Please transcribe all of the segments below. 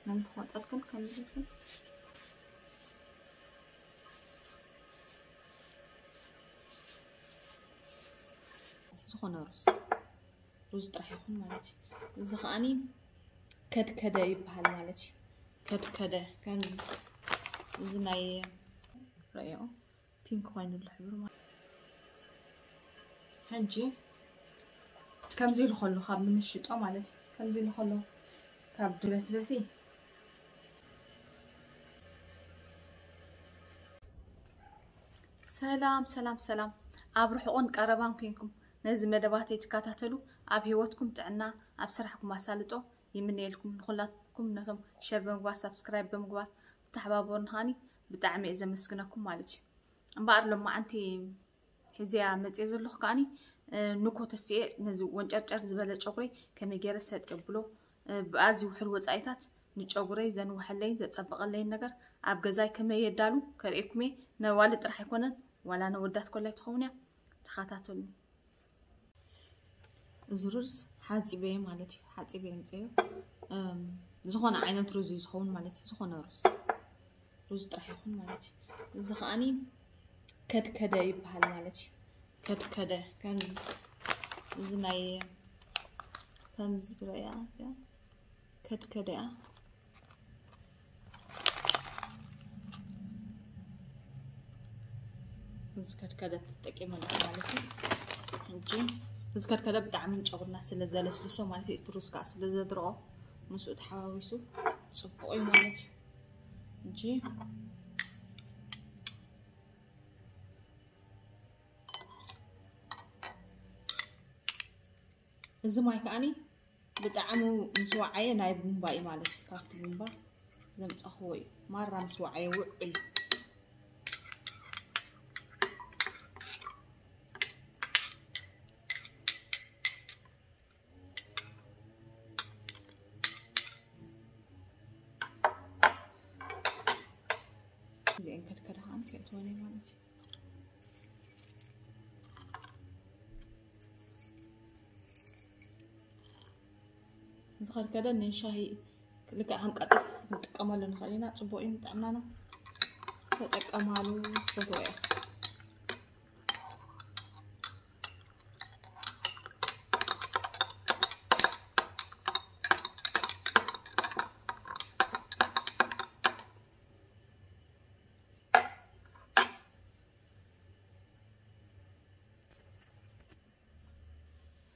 ምንም ተቆጸልክን ከምዚ ኢልክን። እቲ ዝኾነ ሩዝ፣ ሩዝ ጥራሕ ይኹን ማለት እዩ። እዚ ከኣኒ ከድከደ ይበሃል ማለት እዩ። ከድከደ ከምዚ፣ እዚ ናይ፣ ረእዮ፣ ፒንክ ኮይኑ ኣሎ ሕብሩ ማለት። ሕጂ ከምዚ ኢሉ ከሎ ካብ ንምሽጦ ማለት እዩ። ከምዚ ኢሉ ከሎ ካብ ድበትበቲ። ሰላም፣ ሰላም፣ ሰላም። ኣብ ርሑቕን ቀረባን ኮንኩም ነዚ መደባተይ ትከታተሉ፣ ኣብ ህይወትኩም ጥዕና፣ ኣብ ስራሕኩም ኣሳልጦ ይምነየልኩም። ንኹላትኩም ነቶም ሸር ብምግባር፣ ሳብስክራይብ ብምግባር ተሓባበሩኒ ከኣኒ ብጣዕሚ እየ ዘመስግነኩም ማለት እዩ። እምበኣር ሎማዓንቲ ሒዘያ መፅየ ዘለኹ ከኣኒ፣ እ፣ ንኮ ተስኤ ነዚ ወንጨርጨር ዝበለ ጨጉረይ ከመይ ገይረ ሰጥ የብሎ፣ እ፣ ብኣዝዩ ውሑድ ወፃኢታት ንጨጉረይ ዘንውሐለይን ዘፀበቐለይን ነገር ኣብ ገዛይ ከመይ የዳሉ ከርእየኩም እየ። ነዋልድ ጥራሕ ኣይኮነን፣ ዋላ ነወዳት ኮላይ ትኸውን እያ። ተኸታተሉኒ። እዚ ሩዝ ሓፂበየ ማለት እዩ። ሓፂበየ ምፅዮ፣ እም፣ ዝኾነ ዓይነት ሩዝ እዩ ዝኸውን ማለት እዩ። ዝኾነ ሩዝ፣ ሩዝ ጥራሕ ይኹን ማለት እዩ። እዚ ከኣኒ ከድከደ ይበሃል ማለት እዩ። ከድከደ ከምዚ፣ እዚ ናይ፣ ከምዚ ብረያ ከድከደ እያ። እዚ ከድከደ ተጠቂመ ኣለኹ ማለት እዩ። ሕጂ እዚ ከድከደ ብጣዕሚ ንጨጉርና ስለ ዘለስልሶ ማለት እዩ፣ እቲ ሩዝ ከዓ ስለ ዘድርቆ ምስኡ ተሓዋዊሱ ፅቡቅ እዩ ማለት እዩ። ሕጂ እዚ ማይ ከኣኒ ብጣዕሚ ምስ ወዓየ ናይ ቡምባ እዩ ማለት እዩ። ካብቲ ቡምባ ዘምፀኽዎ እዩ። ማራ ምስ ወዓየ ውዑይ እዩ። እዚአን ከድከደ ከዓን ከእትወን እየ ማለት እዩ። ዝኸድከደ ንሻሂ ልክዕ ከም ቀጥፍ ንጥቀመሉ ንኽእል ኢና። ፅቡቅ እዩ ንጥዕናና። ተጠቀማሉ፣ ፈትዎ እያ።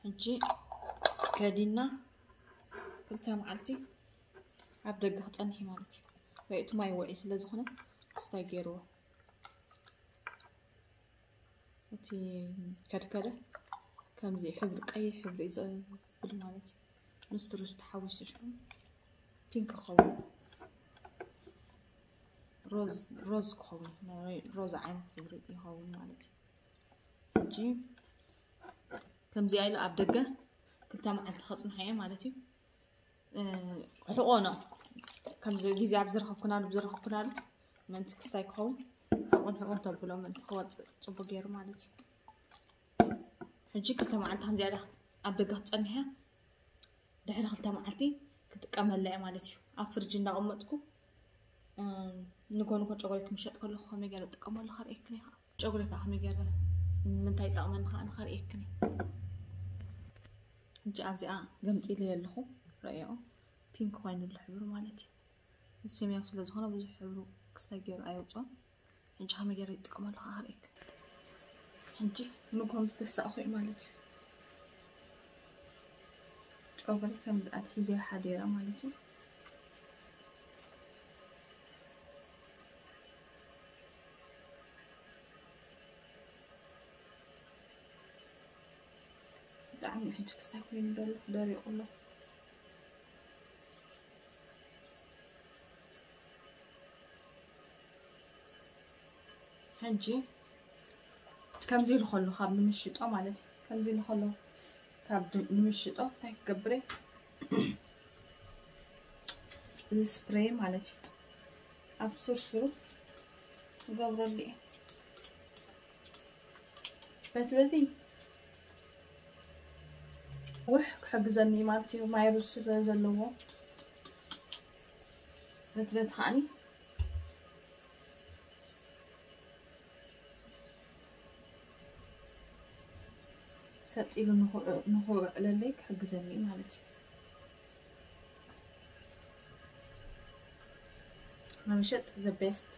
ሕጂ ከዲና ክልተ መዓልቲ ኣብ ደገ ክጸንሕ እዩ ማለት እዩ። ርእቲ ማይ ውዒ ስለ ዝኾነ ክስታይ ገይርዎ። እቲ ከድከደ ከምዚ ሕብሪ፣ ቀይሕ ሕብሪ እዩ ዘብል ማለት እዩ። ምስ ሩዝ ተሓዊሱ ሽዑ ፒንክ ክኸውን፣ ሮዝ፣ ሮዝ ክኸውን፣ ናይ ሮዝ ዓይነት ሕብሪ ይኸውን ማለት እዩ። ሕጂ ከምዚኣ ኢሉ ኣብ ደገ ክልተ መዓልቲ ከጽንሖ እየ ማለት እዩ። እ፣ ሕቆኖ ከምዚ ግዜ ኣብ ዝረኸብኩናሉ፣ ኣብ ዝረኸብኩናሉ ምእንቲ ክስታይ ክኸውን ሕቁን ሕቁን ተብሎ ምእንቲ ክወጽእ ጽቡቅ ገይሩ ማለት እዩ። ሕጂ ክልተ መዓልቲ ከምዚኣ ኢላ ኣብ ደገ ክትጸንሕ እያ። ድሕሪ ክልተ መዓልቲ ክጥቀመላ እየ ማለት እዩ። ኣብ ፍርጅ እንዳቐመጥኩ፣ እ፣ ንጎ ንጎ ጨጉረይ ክምሸጥ ከለኹ ከመይ ገለ እጥቀመሉ ከርእየክን እየ። ጨጉሪ ከዓ ከመይ ገይረ ንምንታይ ይጠቕመኒ ከዓ ንኸርእየክን እየ። ሕጂ ኣብዚኣ ገምጢለ ኣለኹ፣ ረእዮ ፒንክ ኮይኑሉ ሕብሩ ማለት እዩ። ሰማያዊ ስለ ዝኾነ ብዙሕ ሕብሩ ክስታይ ገይሩ ኣየውፅኦን። ሕጂ ከመይ ገይረ ይጥቀመሉ ከዓ ከርእየክን። ሕጂ ንኮም ዝተሳእኹ እዩ ማለት እዩ። ጨጉሪ ከምዚ ኣትሒዘ ሓዲረ ማለት እዩ። ብጣዕሚ ሕጂ ክስታይ ኮይኑ ደሎ፣ ደሪቑ ኣሎ። ሕጂ ከምዚ ኢሉ ከሎ ካብ ንምሽጦ ማለት እዩ። ከምዚ ኢሉ ከሎ ካብ ድ-፣ ንምሽጦ እንታይ ክገብር እየ? እዚ ስፕሬይ ማለት እዩ። ኣብ ስርስሩ ክገብረሉ እየ። በቲ በቲ ውሕ ክሕግዘኒ ማለት እዩ። ማይ ሩዝ ስለ ዘለዎ። በቲ በቲ ከዓኒ ሰጥ ኢሉ ንኽውዕ-፣ ንኽውዕለለይ ክሕግዘኒ እዩ ማለት እዩ። መመሸጥ the best፣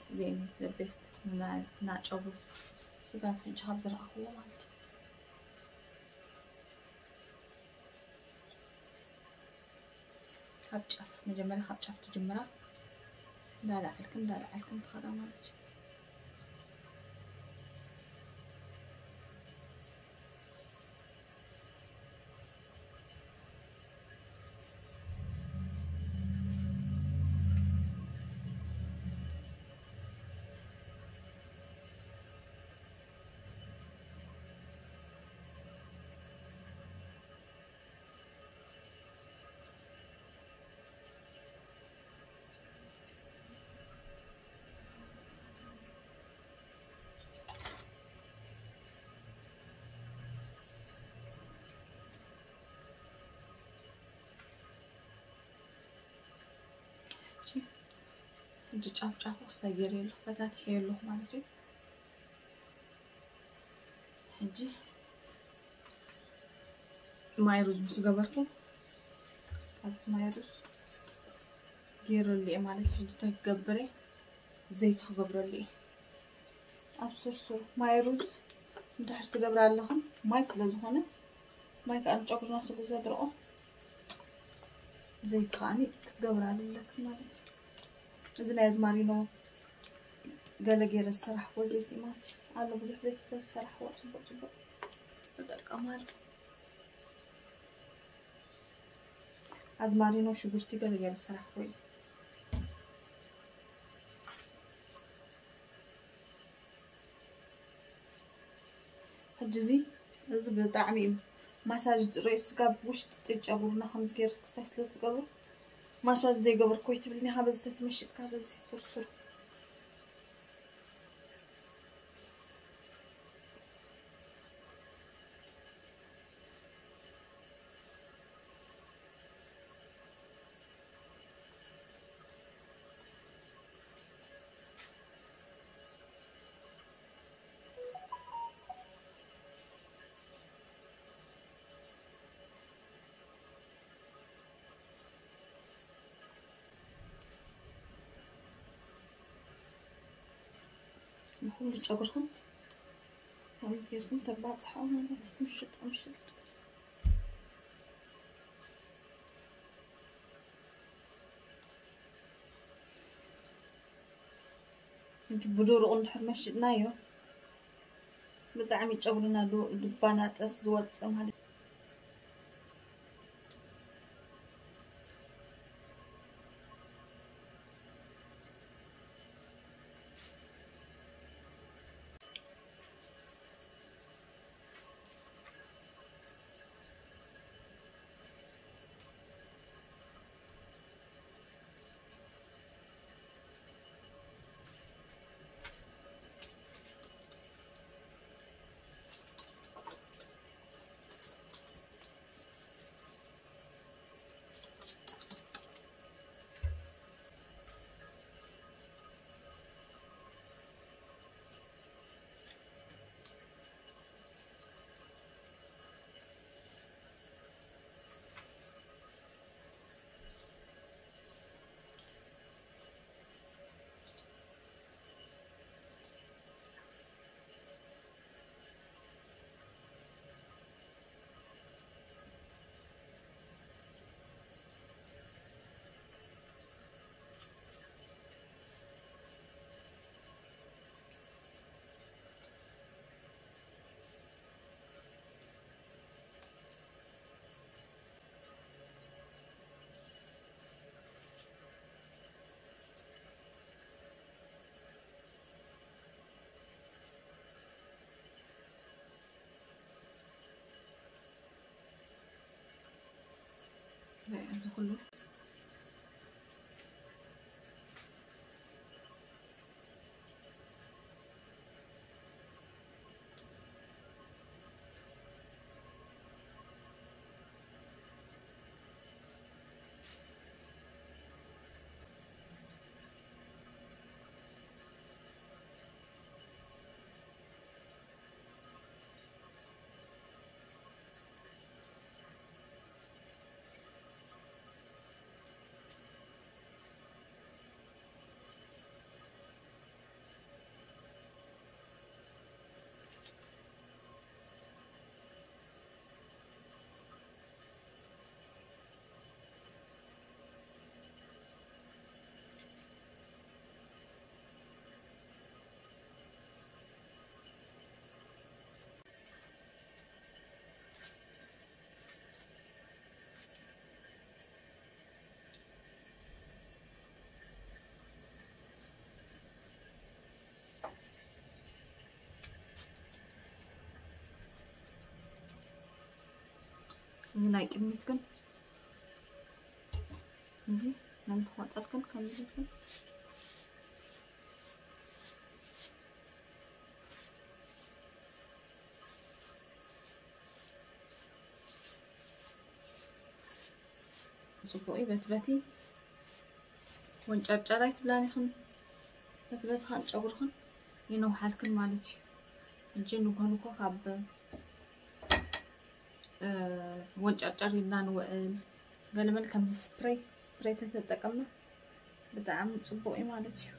the best። ና-፣ ናጨጉ ስጋብ ሕጂ ካብ ዝረኣኽዎ ማለት እዩ። ካብ ጫፍ፣ መጀመርያ ካብ ጫፍ ትጅምራ፣ እንዳለዓልክን እንዳለዓልክን ትኸዳ ማለት እዩ። ሕጂ ጫፍ ጫፉ ክስታይ ገይረዮ ኣለኹ፣ ፈታቲሐዮ ኣለኹ ማለት እዩ። ሕጂ ማይ ሩዝ ምስ ገበርኩ፣ ካብ ማይ ሩዝ ገይረሉ እየ ማለት እዩ። ሕጂ እንታይ ክገብር እየ? ዘይቲ ክገብረሉ እየ። ኣብ ስርስሩ ማይ ሩዝ እንድሕር ትገብራ ኣለኽን፣ ማይ ስለ ዝኾነ፣ ማይ ከኣ ንጨጉርና ስለ ዘድርቆ፣ ዘይቲ ከኣኒ ክትገብራ ኣለክን ማለት እዩ። እዚ ናይ ኣዝማሪኖ ገለ ገይረ ዝሰራሕክዎ ዘይቲ ማለት እዩ። ኣሎ ብዙሕ ዘይቲ ተዝሰራሕክዎ ጽቡቅ ጽቡቅ እጥቀማሉ። ኣዝማሪኖ ሽጉርቲ ገለ ገይረ ዝሰራሕክዎ እዩ። ሕጂ እዚ፣ እዚ ብጣዕሚ እዩ ማሳጅ ርእሲ ካብ ውሽጢ ጨጉርና ከምዚ ገይሩ ክስታይ ስለ ዝገብር፣ ማሳጅ ዘይገበርኩ ወይ ትብልኒ፣ ካብ በዚ ተትመሽጥካ በዚ ስርስሩ። ንኹሉ ጨጉርኹም ከምዚ ጌርኩም ተባጽሖ ማለት ምሽጥ ምሽጥ። እንጂ ብደረቑ እንድሕር መሽጥናዮ ብጣዕሚ ጨጉርና ዱ-፣ ዱባና ጠስ ዝወፅእ ማለት እዩ። እዚ ኩሉ እዚ ናይ ቅድሚት ግን እዚ ናይ ተቆጸል ግን ከምዚ ግን ጽቡቅ እዩ። በቲ በቲ ወንጨርጨር ኣይትብላን ኢኽን። በቲ በቲ ኻን ጨጉርኽን ይነውሓልክን ማለት እዩ። ሕጂ ንጎ ንጎ ካብ ወንጨርጨር ኢልና ንውዕል። ገለመል ከምዚ ስፕሬይ ስፕሬይ ተተጠቀምና ብጣዕሚ ጽቡቅ እዩ ማለት እዩ።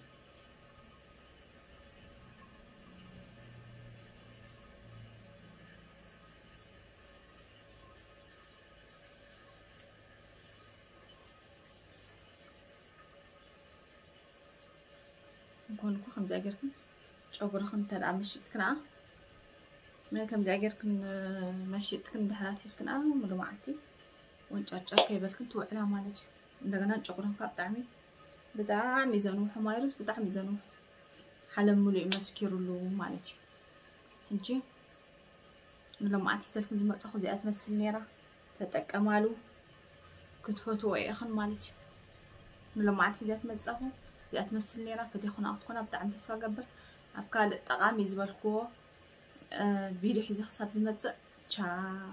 ንኮንኩ ከምዚኣ ጌርክን ጨጉርኽን እንተ ደኣ መሺጥክንኣ፣ ምን ከምዚኣ ጌርክን መሺጥክን ድሕራት ሒዝክንኣ፣ ሙሉ መዓልቲ ወንጨርጨር ከይበልክን ትውዕላ ማለት እዩ። እንደገና ጨጉርኽን ካብ ብጣዕሚ ብጣዕሚ እዩ ዘንውሑ፣ ማይሩስ ብጣዕሚ እዩ ዘንውሑ። ዓለም ሙሉእ እዩ መስኪሩሉ ማለት እዩ። ሕጂ ንሎማዓት ሒዘልክን ዝመጸኹ እዚኣ ትመስል ነይራ። ተጠቀማሉ፣ ክትፈትዎ ኢኽን ማለት እዩ። ንሎማዓት ሒዘ ትመጸኹ እዚኣ ትመስል ነይራ። ፈቲኹና ክትኮና ብጣዕሚ ተስፋ ገብር። ኣብ ካልእ ጠቓሚ ዝበልክዎ እ፣ ቪድዮ ሒዘ ክሳብ ዝመጽእ ቻው።